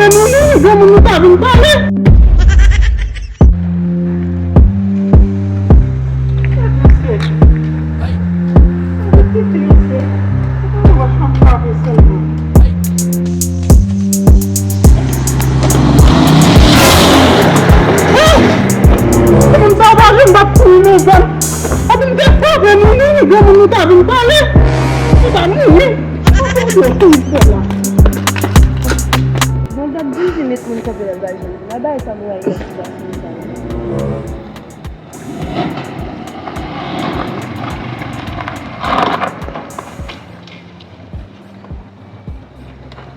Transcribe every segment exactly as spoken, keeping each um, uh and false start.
Nou, nou, nou, granmoun, nou pa vin pale. Moun sa pa janm bat pou nou, zòn. Epi m te frape nou, nou, nou, granmoun, nou ta vin pale. Nou ta mouri. Ou konnen ki fè la. Bon, gad, vin di met moun kanpe nan bagay. Nan bagay sa, nou ay nan sitiyasyon sa.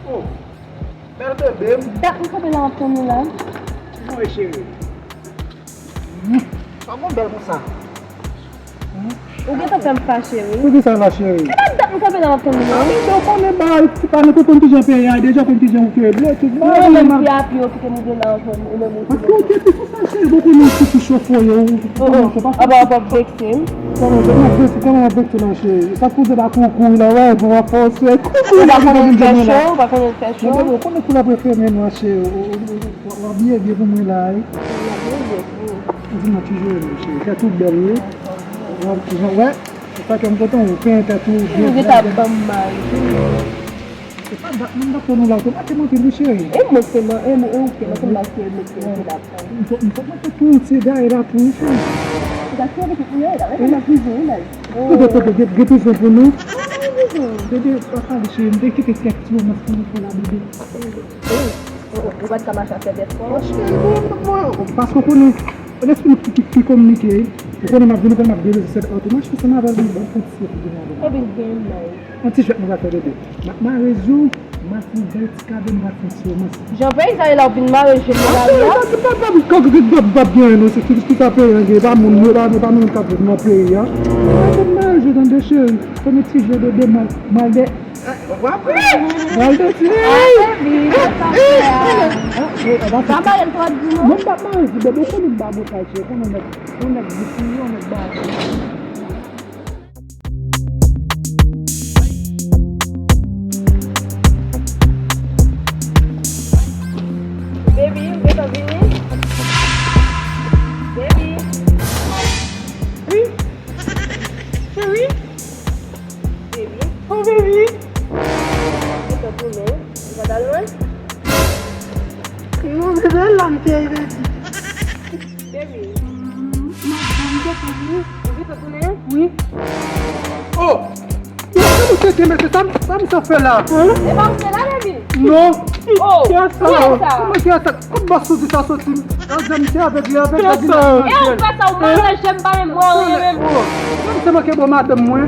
Oh, bèl bebe m. Dat m kanpe la ap tann ou la. Kòman w ye, cheri? Hmm, pa gon bèl konsa. Hmm? Ou gentan fè m fache, wi. Poukisa la, cheri? E pa dat m kanpe la ap tann ou, non. Anben, ou konnen bagay, ti pa nou konn kijan peyi a, deja konn kijan ou fè ble, tout bagay. Ou menm ki apiye, ou kite m ble la anvan, ou menm ou. Paske ou te pi konsa, cheri, bon, konnen ou ki chofè yo, ou Oh, oh. Apa w ap vekse m? Kòman w ap vekse, kòman w ap vekse la, cheri? Sa sipoze ba kouri, kouri la, wè, pou w ap fòse. Kouri la, konnen fè cho, ou pa konnen fè cho. Mwen, mwen konnen kou la pou fè men nwa, cheri. W ap byen, byen pou mwen la, wi. Ou di mwen toujou renmen, cheri. Tèt ou bèl, wi. W ap, wè, se sa ke m kontan, ou penyen tèt ou byen. Ou gentan ban m mal. Se pa dat moun k ap fè nou la, ou te manke nou anpil, wi, cheri. E mwen se man, e mwen, e ou se man, se mal ke mwen se la. M fòk, m fòk mete tou ti egare la tou, wi, cheri. Ou ta tire pitit mwen, la, mete nan prizon, wi, baz. Ou te fè gen, gen prizon pou nou. Bebe, pa pale, cheri, m te kite kèk ti romans pou nou fè la, bebe. Ou pa t ka mache ak fè bèt fò. Paske ou konnen, lespri nou ki, ki kominike, ou konnen m ap vin, ou konnen m ap deveze sèt an tou, mache ansanm avè l, vin ban m fè ti sèt vin avè l. Epi l gen may. Yon ti jwèt nou va fè, bebe. M ap mare jou, m ap fè yon bèl ti kado, m ap fè yon ti romans. Jan peyizan ye la, w vin mare je nan lari a. Peyizan ki pa, pa, pa, pa, pa, pa, pa byen, non, se ki, ki sa peyi an gen, pa moun yo, pa, pa nou menm k ap viv nan peyi a. Mwen vin mare je, tande, cheri. Fè m yon ti je, bebe, m al, m al de, m al de ti. Ah, baby, sa sa fè a? Sa mare l twò di, non? Non, m pa mare, bebe, ou konnen m pa bon sa, cheri, konnen nèg, yon nèg di pou yon nèg ba. Baby, ou gentan vini? Baby. Wi. Cheri. Baby. Oh, baby. Ou gentan tounen? Ou pa t al lwen? Non, bebe, la m te ye, baby. Baby. Ou gentan tounen? Wi. Oh! Yo, sa misye te mete, sa, sa misye fè la? E pa ou se la, baby? Non. Oh, kiyès sa? Kiyès sa? Kòman kiyès sa? Kot bòs ou di sa soti? Yo, di misye avèg li, avèg li. Kiyès sa? E ou fè sa, ou manje, m pa menm wè, ou menm. Oh, sa misye manke bon madanm mwen.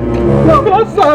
Yo, kiyès sa?